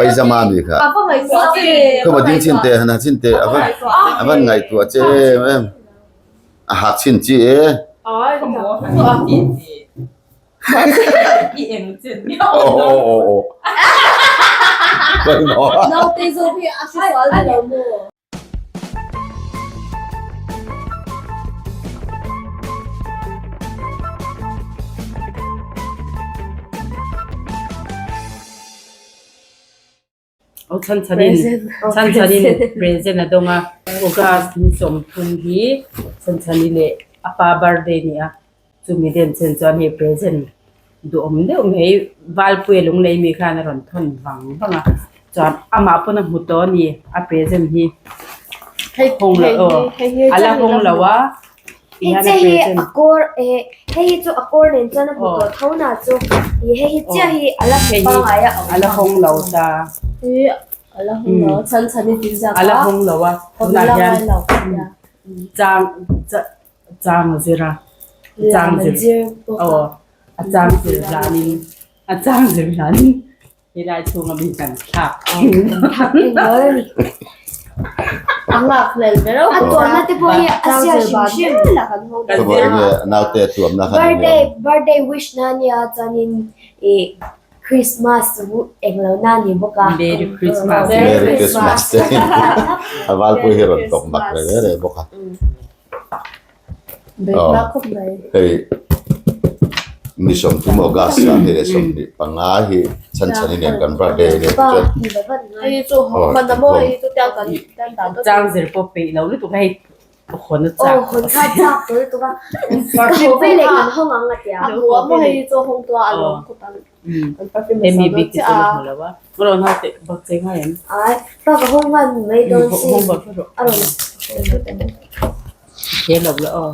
Paizama mi kha. Khawma ding chin teh han ha chin teh a van a van ngaihtuah che em em. A hak chin chi e. Naute zawk hi a hre sual ni lo maw? Aw chhan chhanin chhan chhanin present a dawng a August ni 30 hi chhan chhani leh a pa birthday a ni a chumi den chen chuan hei present duhawm deuh mai Valpuia lunglei mi khan a rawn thawn vang vang a chuan amah pawn a hmu tawh a ni a present hi hawng loh aw a la hawng lo a. Hei chiah hi a kawr eh hei hi chu a kawr nen chuan a hmu tawh tho na chu ih hei hi chiah hi a la hmu pangngai a a la hawng lo ta a la hawng lo chhan chhan i tih zak a la hawng lo a tunah hian chang chang a zir a chang zir aw a chang zir hlanin a chang zir hlanin Helai chhunga min kan thlak eng dawn a ni. A nghak hlel ber a. A tuamna te pawh hi a sia hrim hrim. Ka pawh enge naute a tuamna kha ni Birthday birthday wish na ania chuanin ih Christmas eng lo na ni bawk a. Merry Christmas. Merry Christmas te a valpui hi rawn tawk mak reng reng bawk a. Hei ni 30 August ah hei leh 25 hi chhan chhan in kan birthday a nia chuan Chang zir pawh peih lo lutuk a hei hawn a chak Hemi bik hi chu la hmu lo a rawn hau teh bak che ngai em hawng bak rawh He lo la aw.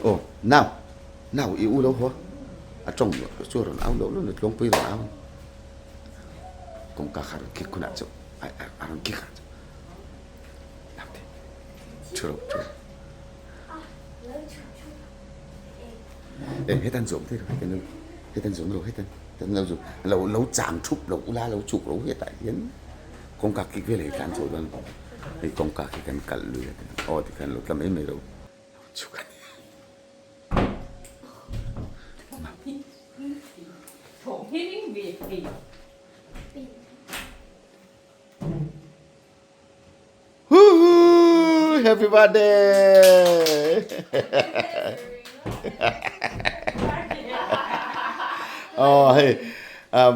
Aw nau nau i u lo haw a tawng chu a rawn au loh loh tlawngpui a rawn au kawngka kha a rawn kik hunah chu a rawn kik a naute thu rawh thu rawh e hetan zawm thei rawh hetan hetan zawm rawh hetan hetan lo zawm lo lo chang thup lo ula lo chuk ro hetah hian kawngka kik vel hi tlan chho dawn hei kawngka khi kan kalh lui a aw tikhan lo tla mai mai ro chhuk a ni. Woohoo! Happy birthday! Oh hei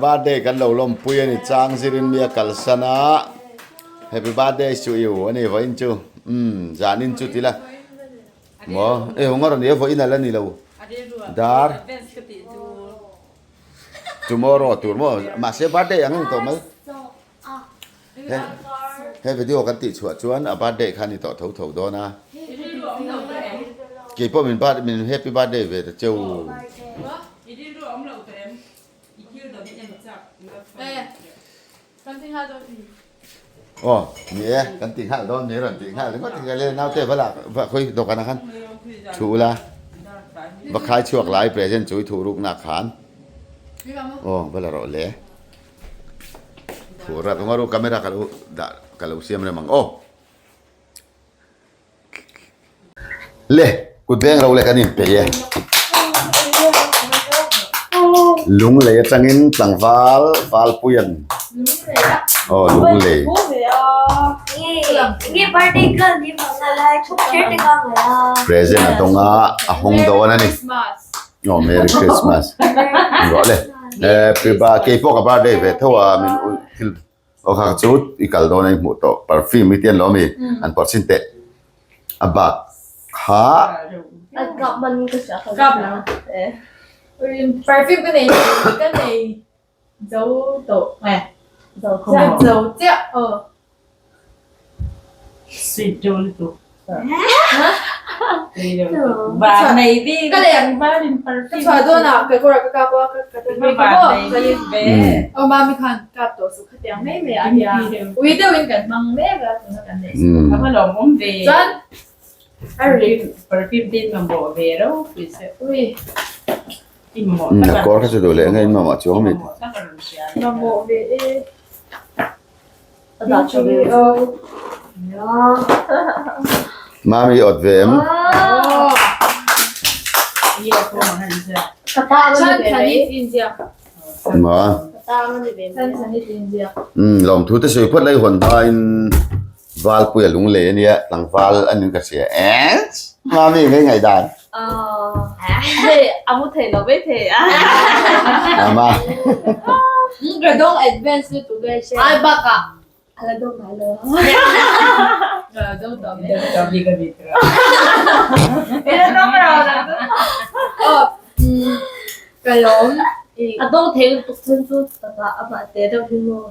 birthday kan lo lawmpui a ni chang zirin mi a kalsan a happy birthday chu i u a ni vawiin chu umm zanin chu ti la maw e hung a rawn ni a vawiin a la ni lo dar tomorrow tur maw mahse birthday ang ang tawh mai. He video kan tih chhuah chuan a birthday kha a ni tawh tho tho dawn a. Kei pawh min birth min happy birthday ve ta cheu. Aw ni e kan ti nghal dawn ni rawn ti nghal ringawt hi ka le naute va lak va khawi dawhkan ah khan thu ula va khai chhuak lai present chu i thuh ruk nak khan aw va la rawh le. Thu rat anga ru camera ka lo dah ka lo siam rem ang aw. Le kut veng ro le kan in peih e. Lunglei atangin tlangval Valpuian aw lunglei. Present a dawng a a hawng dawn a ni. Aw Merry Christmas. Rawh le. Happy birthday kei pawh ka birthday ve tho a min ui thil aw kha chu i kal dawn a i hmuh tawh perfume i tian lo mi an pawrh chin teh a bak kha An kap man ka hria kha. Kap lo. Perfume ka nei ka nei. Zo tawh nge? Zo chiah. Zo chiah aw. Sweet deuh lutuk. Van nei bik Ka leh ka chhuah dawn ah ka kawr ah ka kap a ka ka mai ka maw ka lin ve. Aw mami khan kap tawh suh khatiang mai mai a nia. Ui deuh in kan hmang mek a tuna kan neih suh. A va lawmawm ve. Chuan a ri perfume te in mamawh ve ropui se. Ui. A kawr kha chu duh leh ngei mamawh chuang mi. Mamawh ve e. Mami awt ve em? Ma. Lawmthu te sawi phawt lai hawn hmain Valpui a lunglei ania tlangval a nin ka hria eh Mami ngei ngaihdan. Hei a mu thei lo mai thei a. Ama. Ka dawng advance lutuk e hre. Ai bakah a la dawng ngai lo. Ka dawng tawh mai. Dawng bik a ni tura. Ila dawng lo la dawng. Aw ka lawm. A dawng thei lutuk chhan chu takah amah te deuh hi maw.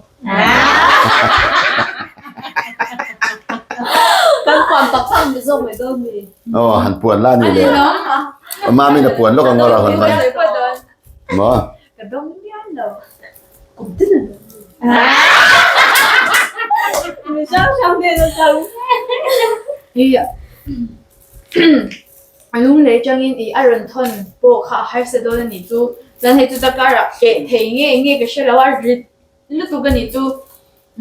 Kan puan tak tak mi zawk mai dawn ni. Aw han puan la ni le. Mami na puan lawk ang ngawr a hawn mai. Maw? Ka dawng mial lo. Kum tin an dawng mi. Mi hrang hrang nen an kal. Hi a lunglei tangin i a rawn thawn pawh kha a harsa dawn a nih chu. Chuan hei chuta karah keh thei nge nge ka hre lo a rit lutuk a nih chu.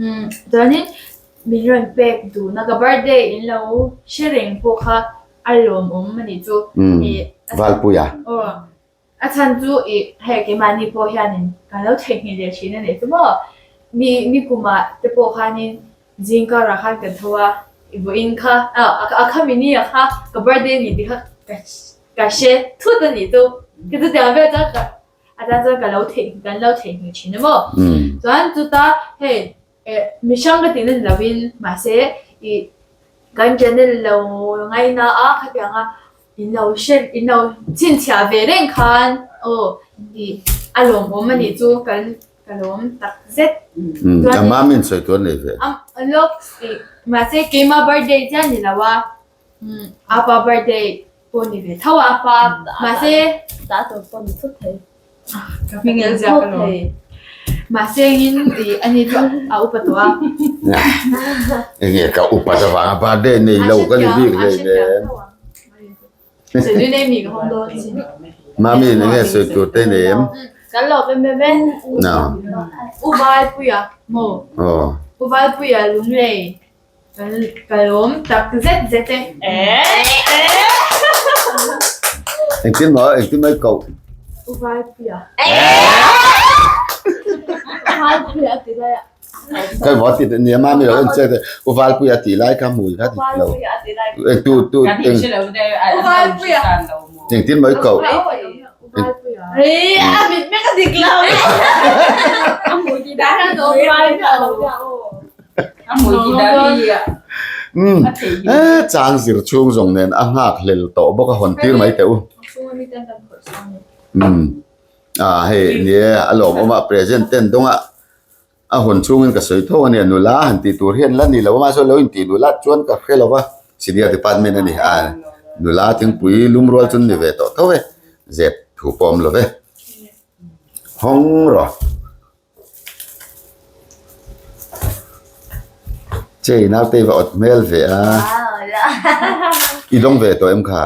Umm chuanin min rawn pek duhna ka birthday in lo hre reng pawh kha a lawmawm a nih chu. Umm Valpuia. Aw A chhan chu i hei keimahni pawh hianin kan lo theihnghilh leh thin a nih chu maw? Mi ni kumah te pawh khanin zing karah khan kan tho a, i vawiin kha a kha mini a kha ka birthday ni tih kha ka ka hre thut a nih chu. Ka chutiang vel chuan ka a tan chuan ka lo theih kan lo theihnghilh thin a maw? Chuan chuta hei mi hrang ka tihna ni lovin mahse i kan channel lo ngaina a khatianga In lo hre in lo chhinchhiah ve reng khan aw i a lawmawm a nih chu kan ka lawm tak zet. Umm a mah min sawi tur a nei ve. A lawk i mahse keima birthday chiah ni lo a umm apa birthday pawh ni ve tho a apa mahse Ta tur pawh ni thut thei. Ka hming el ziak a lawm. Mahse in i ani chu a upa tawh a. Enge ka upa ta vanga birthday nei lo ka ni bik hlei nen. Mami enge sawi tur te nei em? Kan lo be be. No. U Valpuia maw? Aw. U Valpuia lunglei Ka lawm tak zet zet e. Engtin maw engtin mai koh. U Valpuia. Valpuia ti lai a. Kai maw ti nia mami lo en che te U Valpuia ti lai ka hmui kha dik lo. Eng tu tu eng engtin mai koh. U Valpuia. Ri a mit mek a dik lo. A hmui ti dan a lo. Chang zir chhung zawng nen a nghak hlel tawh bawk a hawn tir mai teh u. A hei nie a lawmawm a present ten dawnga a hawn chhungin ka sawi tho a nia nula han tih tur hian la ni lo a mahse lo intih nula chuan ka hre lo va senior department a ni a nula thingpui lum rual chu an ni ve tawh tho e zep thu pawh a awm lo ve hawng rawh. Chei naute i va awt hmel ve a. I dawng ve tawh em kha?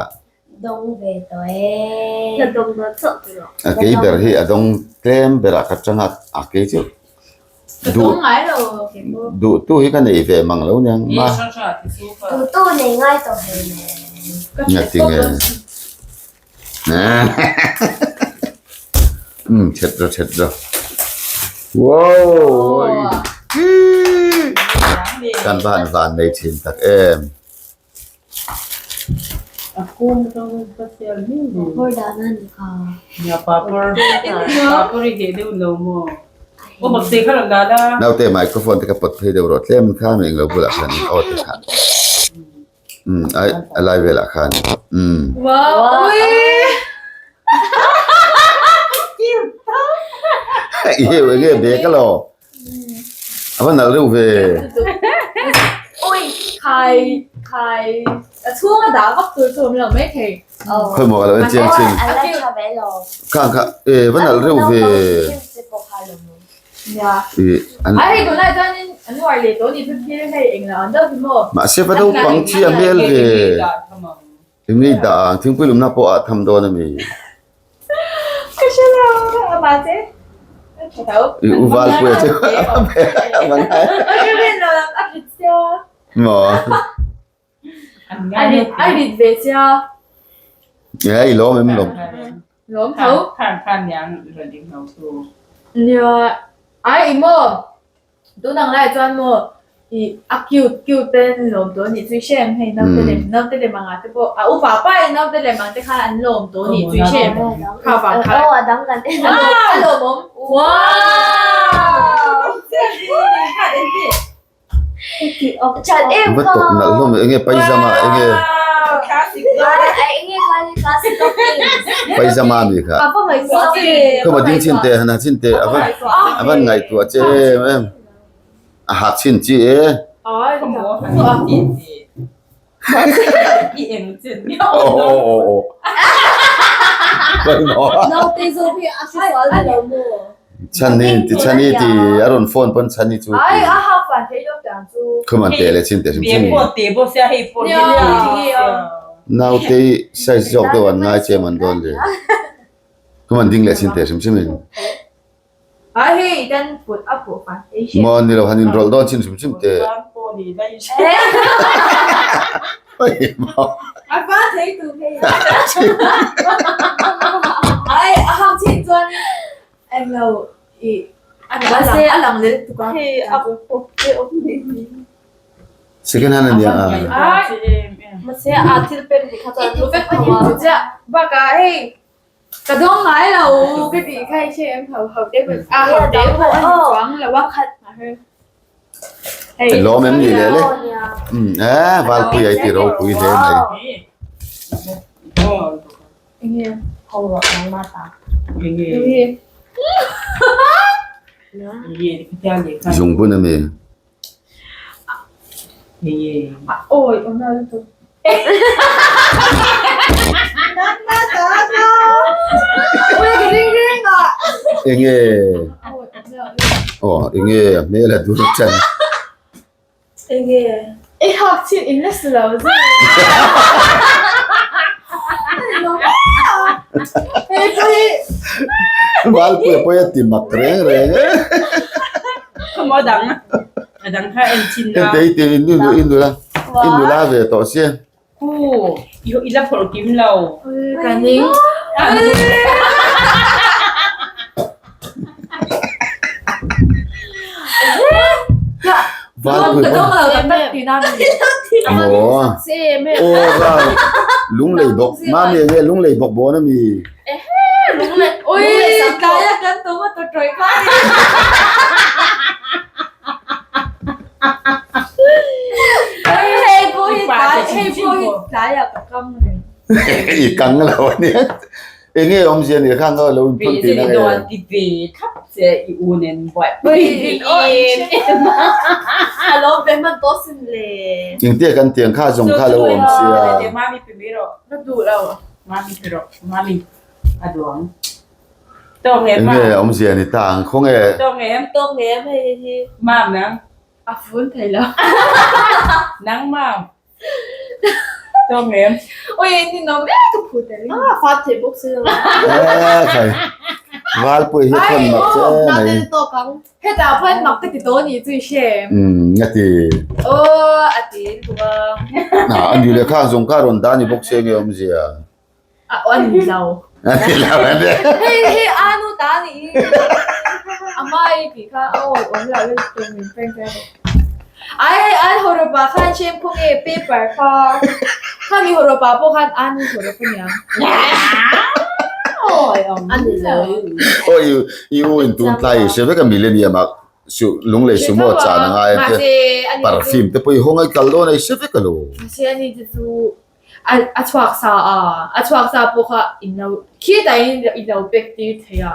Dawng ve tawh e. Ka dawng dawn chauh tawh lo. A kei ber hi a dawng tlem berah ka tang a, a kei chu duh duh tu hi ka nei ve mang lo niang ma. Duh tu nei ngai tawh hle mai. Ngati nge. Um chet rawh chet rawh wow kan va han van nei thin tak em Naute microphone te ka pawt phei deuh rawh tlem kha mi englo bulah khan aw te kha. Umm ai a lai velah khan umm. Wow ui. I enge bag a lo. A va nalh reuh ve. Ui khai khai a chhung a dah vak tur chu awm lo mai thei. Khawi maw ka lo en chiang chin. A la tha ve lo. Khang kha e va nalh reuh ve. Ai hei tunlai chuanin an uar leh tawh ni chu thil hei englo an deuh hi maw. Mahse va naupang chi a hmel ve. Engngei dah ang thingpui lumna pawh ah tham dawn a mi. Ka hre lo a mahse a tha tho. I u Valpuia chu a va ngai. Ka hre vel lo a rit sia. Maw. A rit a rit ve sia. Nge i lawm em lawm. Lawm tho. Khan khan niang rawn ing ho chu. Nia ai i maw tun ang lai chuan maw i a cute cute ten lawm tawh anih chu i hre em hei naute lem naute lem ang ah te pawh a upa pa in naute lem ang te khan an lawm tawh anih chu i hre em kha vang khan Aw a dang kan en a lawmawm wow Chan em Va kha. tawp nalh hlawm enge paizama enge Enge kha ni classic of things. Paizama mi kha. Khawma ding chin te hana chin te ava avan ngaihtuah che em em. A hak chin chi e. Chhani ti chhani ti a rawn phone pawn chhani chu ti khuman te le chin te hrim hrim naute size zawk deuh an ngai che man dawn le khuman ding leh chin te hrim hrim in Maw ni lo han inrawlh dawn chin hrim hrim teh. Second hand ania a. Ka dawng ngai lo ka tih kha i hre em ho ho te pawh a ho te pawh a ni chuang lo a khat Hei lawm em ni leh le um e Valpui ai ti ropui hle mai. Enge ho rawh nangmah ta. Zungbun a mi. Awi awm lo lutuk. Enge aw enge a hmel a dur chan. Enge I hak chin in la su lo zet. Hei pawh hi. Valpuia pawh hi a ti mak reng reng e. Khawmaw dang a dang kha en chin a. Hei te in in in nula in nula ve tawh sia. Pu i la phawrh kim lo. Ka ning. Valpui Ka dawng lo tak tak tihna a ni. Maw. Aw ka lunglei bawk mami enge lunglei bawk bawn ami. Ui tlai a kan tum a tawtawih kha a ni. Hei pawh hi tlai hei pawh hi tlaiah ka kam reng. I kang lo a nia. Enge awmzia nih kha nga lo inphun tih na nge. Ti ve thlap che i u nen buai pui em em a. A lawm ve hman tawh sin le. Engtia kan tiang kha zawng kha lo awm sia. Mami pe mai rawh. Ka duh lo. Mami pe rawh. Mami a duang. Tawk nge ma. Enge awmzia ni ta ang khaw nge. Tawk nge em. Tawk nge em hei hi. Mam nang. A fun thei lo. Nang mam. Tawk nge em. Oi ni nom e ka phu tel. A fat thei bawk si lo. Eh khai. Valpui hi a thawn mak che mai. Tawk ang. Hetah pawhin mak ka ti tawh ni chu i hre em? Umm a ti. Aw a ti tuk a. A ni leh kha zawng kha rawn dah ni bawk se nge awmzia. A aw a ni lo. A ni lo a ni. Hei hei a nu ta a nih hi. A hmai tih kha a aw awm loh le tum min prank vel bawk. Ai hei an hawrawp ah khan hrem khaw nge paper kha khami hawrawp ah pawh khan a nu hawrawp a niang. Awi awm A ni lo. Aw i i u in tun tlai i hre vek a millennium ah su lunglei sumo chan a ngai a te perfume te pawh i hawngai kal dawn a i hre vek a lo. Mahse a ni te chu a chhuak sa a, a chhuak sa pawh kha in lo khitah in lo pack tir thei a.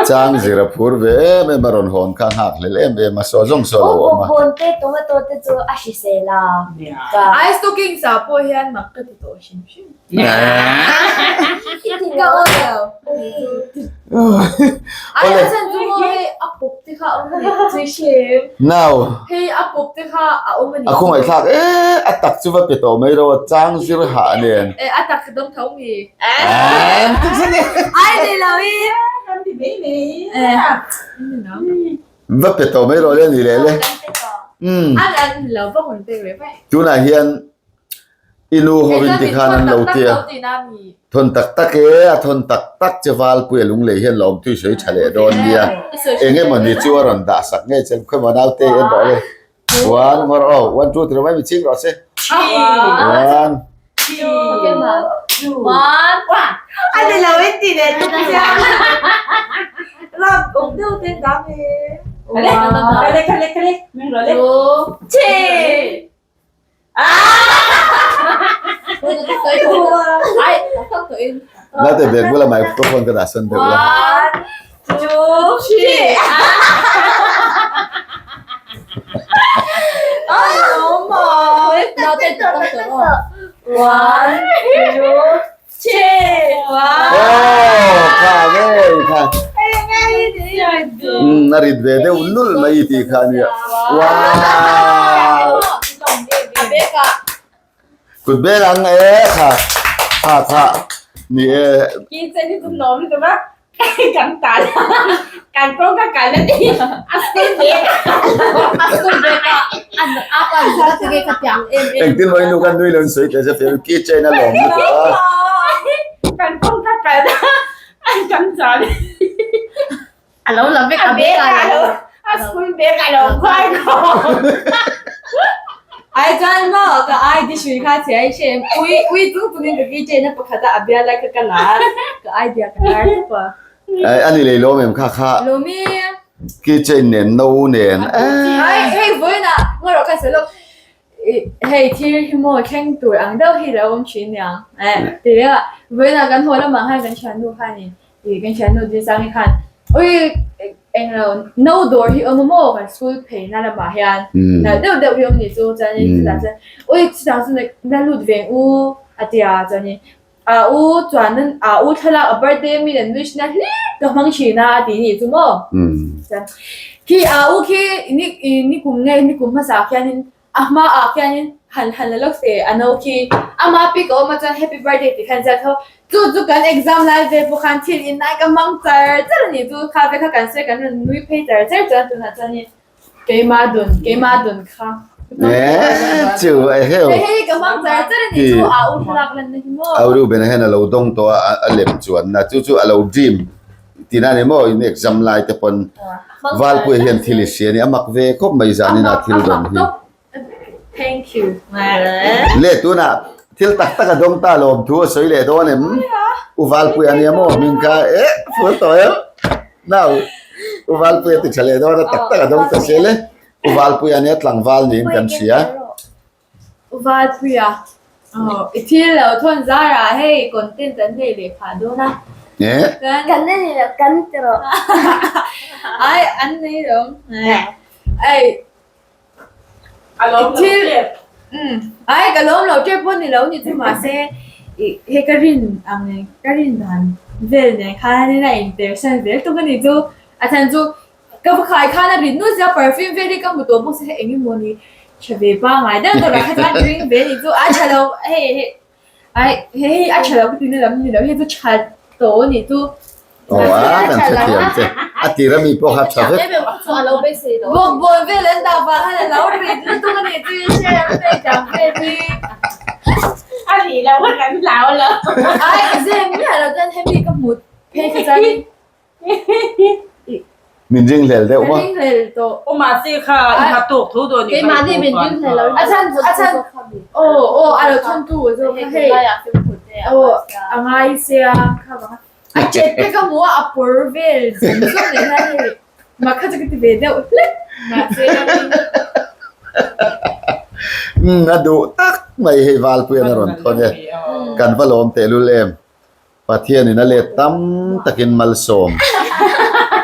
Chang zir a phur ve em em a rawn hawn kha a nghak hlel em em a saw zawng saw lo awm a. Bawkbawn te tomato te chu a hrisel a. Ice cooking sa pawh hian mak ka ti tawh hrim hrim. Ka aw lo. Ai a chan chu maw hei a pawp te kha a awm a ni tui hrim. Nau. Hei a pawp te kha a awm a ni. A khawngaih thlak e a tak chu va pe tawh mai ro a chang zir hah nen. E a tak dawng tho mi. Ai ni lo i. Kan ti mai mai. Va pe tawh mai rawh le ni leh le. Umm. An an lo va hun pek ve mai. Tunah hian I nu ho in ti khan an lo tia. Thawn tak tak e, a thawn tak tak che Valpuia lunglei hian lawm tui sawi tha leh dawn nia. Eng emaw ni chu a rawn dah sak ngei che khawi maw naute en rawh le. One more aw, one two three mai mi ching rawh se. One. One. A ni lo in ti leh tum chiang. Ram awm deuh te dang e. Kale, kale, kale, kale, min rawh le. Two. Three. Naute bag bula microphone ka dah sawn deuh la. One, two, three. One, two, three. Oh, kha ngei kha. Um, a rit ve deuh lul mai tih kha ania. Wow! Kut bel ang e kha. Kha kha. Ni e. Ki che ni tum nom ni tuma. Kan tal. Kan kong ka kal na ti. A school bag. A school bag a an a pan sa te ge ka piang em em. Engtin mai nu kan nui lo in sawi teh che fel ki chain a lawm lutuk a. Kan kong ka kal na. Kan zal. A lo la vek a bag a lo. A school bag a lo khuai ko. Ai chuan maw ka ID hrui kha che ai hre ui ui chung chungin ka keychain a pakhat a a bial lai kha ka la a ka idea ka tar tawp a. Ai ani lei lawm em kha kha. Lawmi. Keychain nen no nen. Ai hei vawiin ah ngaw rawh kha sawi lawk hei thil hi maw thleng tur ang deuh hi lo awm thin nia eh ti a vawiin ah kan haw lamah khan kan thiannu khanin Ih kan hriat nu Dinsang hi khan ui englo no dawr hi awm a maw kan school phei na lamah hian nalh deuh deuh hi awm ni chu chuanin chutah chuan ui chutah chu la lut veng u a ti a chuanin a u chuan a u thlalak a birthday mi an wish na hlir ka hmang thin a a ti ni chu maw chuan khi a u khi ni kum nge ni kum hmasa khianin A hma ah khianin han han la lawk se a no khi. Ama pic a awm a chuan happy birthday tih khan ziak tho. Chu chu kan exam lai ve pawh khan thil in nai ka hmang char char a ni chu kha ve kha kan sawi kan rawn nui phei char char chuan tunah chuanin keima dun keima dun kha Eh chu a heu. Hei hei ka hmang char char a ni chu a u thlalak lan na hi maw. Au ru ben hian a lo dawng tawh a a lem chuan na chu chu a lo dream Tina ni maw in exam lai te pawn Valpuia hian thil i hria a ni a mak ve khawp mai zanin ah thil dawn hi. Thank you. Le tunah thil tak tak a dawng ta lawm thu a sawi leh dawn em? U Valpuia nia maw hming kha eh fur tawh em? Nau U Valpuia ti tha leh dawn a tak tak a dawng ta zel e. U Valpuia nia tlangval niin kan hria. Valpuia, Aw, i thil lo thawn zarah hei content an nei leh phah dawn a. Eh? Kan nei lo, kan ti rawh. Ai, an nei lo. Ai, i thil, ai ka lawm lo tep pawh ni lo ni chu mahse i hei ka rin ang nen, ka rin dan vel nen khan a inpersan zel tuk a ni chu. A chhan chu Ka va khai khan a rin nut zia perfume vel hi ka hmu tawh bawk si hei eng emaw ni tha ve pangai deuh deuh lah kha chuan drink ve ni chu a tha lo hei hei ai hei hei a tha lo ka ti na lam ni lo hei chu tha tawh a nih chu. Aw a kan hrethiam che a tir ami pawh kha tha vek. Bawkbawn vel an dah vang khan a lo rit lutuk a nih chu i hre ang hei dang vel hi. A nih loh kha kan hlau lo. Ai zem miah lo chuan hemi ka hmu phei kha chuan Min ringhlel deuh maw? Ka ringhlel tawh. Aw mahse kha i ha tawk tho dawn i Keimahni min ringhlel lo. A chhan a chhan aw aw a lo chhan tu zawk kha hei aw a ngai sia kha vang a chet te ka hmu a a pawr vel zawng zawng leh hian hei. Mah kha chu ka ti ve deuh hlek mahse Umm a duh tak mai hei Valpuian a rawn thawn e. Kan va lawm tehlul em. Pathianin a let tam takin malsawm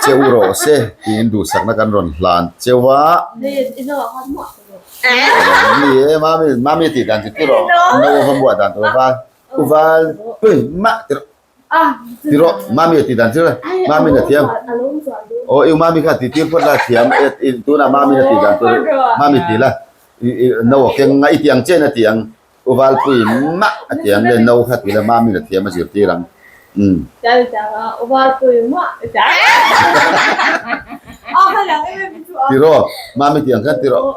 che u rawh se tiin duhsakna kan rawn hlan cheu a. Ni e mami, mami tih dan chu ti rawh. No va muah dan tur val. U val pui mah ti rawh. Ti rawh mami tih dan chu mami na thiam. Aw i u mami kha ti tir phawt la thiam e tunah mami na tih dan tur mami ti la. No a keng a i ti ang chen a ti ang. U Valpui mah a ti ang le no kha ti la mami na thiam a zirtir ang. Umm. U Valpui mah a ti ang. Ti rawh, mami ti ang khan ti rawh.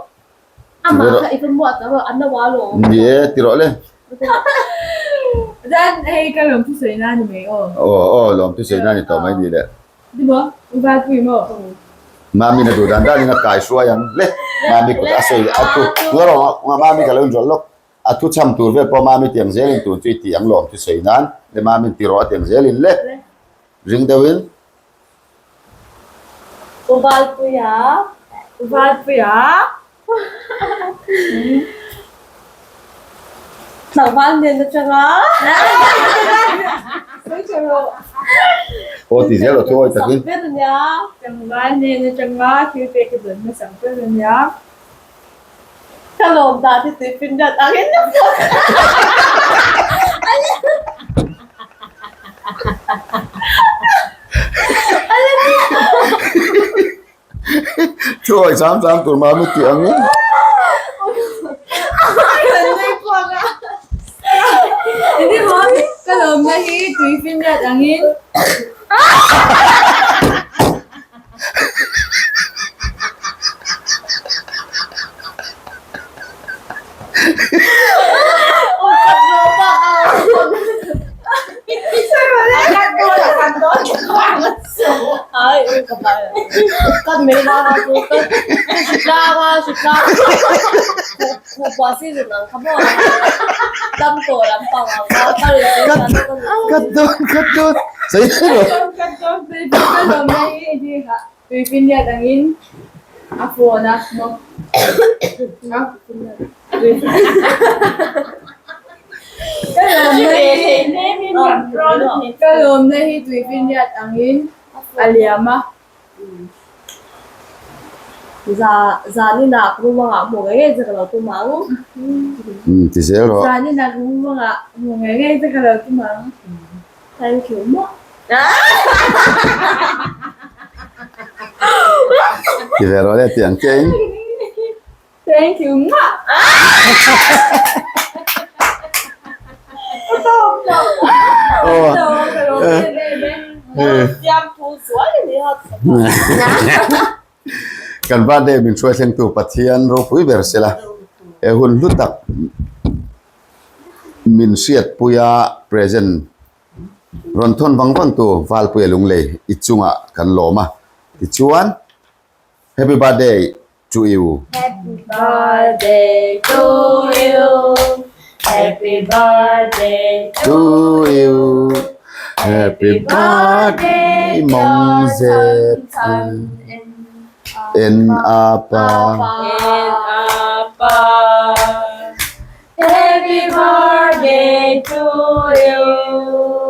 Amah kha i va muah ta rawh, a no a lawm. Ni e, ti rawh le. Chuan hei ka lawm thusawi na ni mai aw. Aw aw lawm thusawi na ni tawh mai ni le. Ti maw? U Valpui maw? Mami na duh dan danin a kai hruai ang le. Mami kut a sawi a thu tuna rawh nga Mami ka lo inrawlh lawk. A thu cham tur vel pawh Mami tiang zelin tun chu i ti ang lawm thu sawi nan le Mami'n ti rawh a tiang zelin le. Ring deuhin. U Valpuia. U Valpuia. Tlangval nen atanga sawi tha rawh. Aw ti zel aw thu awi takin. Ber ania. Tlangval nen atanga thil pek ka dawn hmasa ber ania. Ka lawm dan hi tui finriat angin na phawt. Thu awi cham cham tur mah mi tih ang in. Ka lawmna hi tui finriat angin. Cut dawn cut dawn sawi rawh. Ka lawmna hi Tuifinriat angin a phone a maw? Ka lawmna hi tuifinriat angin a liam a. Zaninah mumangah hmu ngei ngei che ka lo tum ang. Umm ti zel rawh. Zaninah mumangah hmu ngei ngei che ka lo tum ang. Thank you maw. Ti ve rawh le ti ang che in. Thank you maw. Kan birthday min hruai thlengtu Pathian ropui ber sela he hun hlu tak min hriatpuia present rawn thawn vang vang tu Valpuia Lunglei i chungah kan lawm a tichuan Happy birthday to you. Happy birthday to you Happy birthday to you Happy birthday mong zet en apa En apa Happy birthday to you.